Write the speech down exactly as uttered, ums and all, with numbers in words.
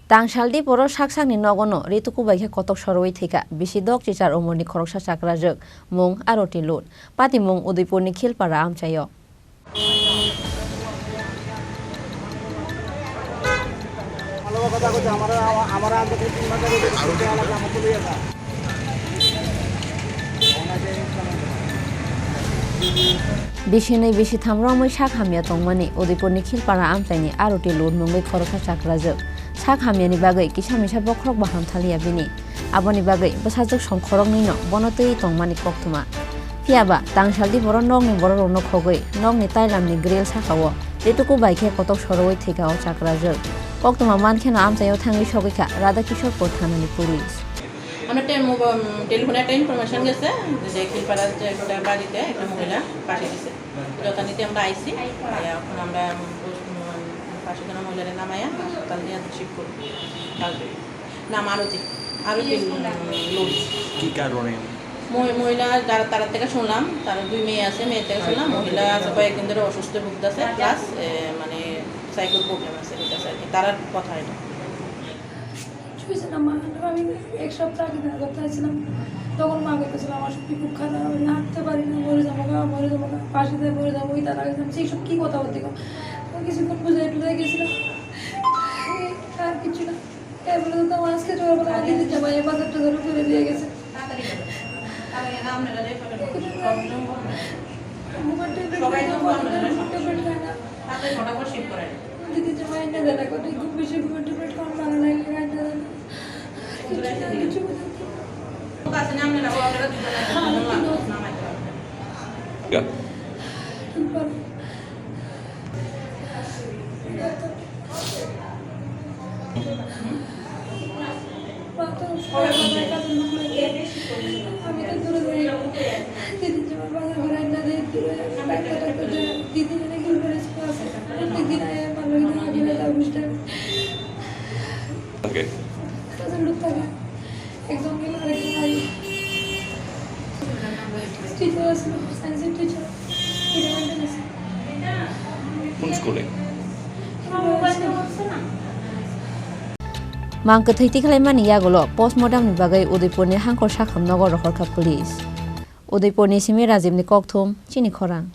Tangsaldi borok sak sakni nogono rituku bai khe kotok sorowi thwikha bisi dok chichar umorni khoroksa chakrajwk, mung Aroti Lut, patimung Udaipurni Khilpara amchaio. Bisinwi bisitham romwi sak hamya tongmani Udaipurni Khilpara amchaini Aroti Lut mungwi khoroksa chakrajwk sak hamyani bagwi kisa misa bokhorok baham thaliya bini. Aboni bagwi bwsajwk songkhoroknwino bono twiwi tongmani koktwma. Phiyaba tangsaldi borok nokni bororokno khogwi nokni tailamni grill sakao rituku bai khe kotok sorowi thwikha o chakrajwk. Koktwma mankheno amchaio thangwi sogwikha Radhakishorpur thanani police. আমরা টেম-, উম, টেলিফোনে একটা ইনফরমেশন গেছে যে খিলপাড়ার যে একটা বাড়িতে একটা মহিলা ফাঁসি দিছে। যথারীতি আমরা আইছি, আইয়া এখন আমরা, উম, উম, ফাঁসি দেওয়া মহিলারে নামাইয়া হাসপাতাল নিয়ে শিফট করবো। কালকে। নাম আরতি, আরতি, উম, লুজ। কি কারণে? মহি-, মহিলা যারা, তারা থেকে শুনলাম, তার দুই মেয়ে আছে, মেয়ের থেকে শুনলাম, মহিলা আছে কয়েকদিন ধরে অসুস্থ ভুগতেছে, প্লাস, এ, মানে, সাইকোর প্রবলেম আছে, ঠিক আছে, আর কি। তারার কথা এটা। শুয়েছিলাম মা, আমি এক সপ্তাহ আগে দেখা করতে আসছিলাম, তখন মা কইতেছিল, "আমার শরীর খুব খারাপ, আমি হাঁটতে পারি না, মরে যাবো গা, মরে যাবো গা, ফাঁসি দিয়ে মরে যাবো, ওই তারা একদম সেই সব কী কথা বলতে গো?" আমি কিছুক্ষণ বুঝাই টুঝাই গেছিলাম, আর কিছু না। এরপরে তো আমার আজকে সকালবেলা আমার দিদি জামাই বাজার টাজারও করে দিয়ে গেছে। বুকের ট্যাবলেট খাইতাম, বুকের ট্যাবলেট খায় না। দিদি জামাই এনে দেয় না, কত ঘুম বেশি, বুকের ট্যাবলেট খাওয়ার ভালো লাগে, খায় না। আর কিছু না, কিছু বুঝে না। মা তো সবাই বাবার কাছে লুকিয়ে থাকে। আমি তো দূরে দূরে দিদি যে আমার বাজার ঘরে আড্ডা দেয়, দূরে ডাক্তার টাক্তার দেয়। দিদি অনেক ইউনিভার্সিটি আছে, প্রত্যেক দিন আয় আমার লগে দেখা করে তার অনুষ্ঠান। ওকে। কাজের লোক থাকে, একজন গেল আরেকজন আয়। টিচার আসলো, সায়েন্সের টিচার। কোন স্কুলে? Mang kwthwi tikhlaimani yagulo postmortem ni bagwi Udaipurni Hangkhor Sakham nogo rohorkha police. Udaipurni simi Rajibni kokthum, chini khorang.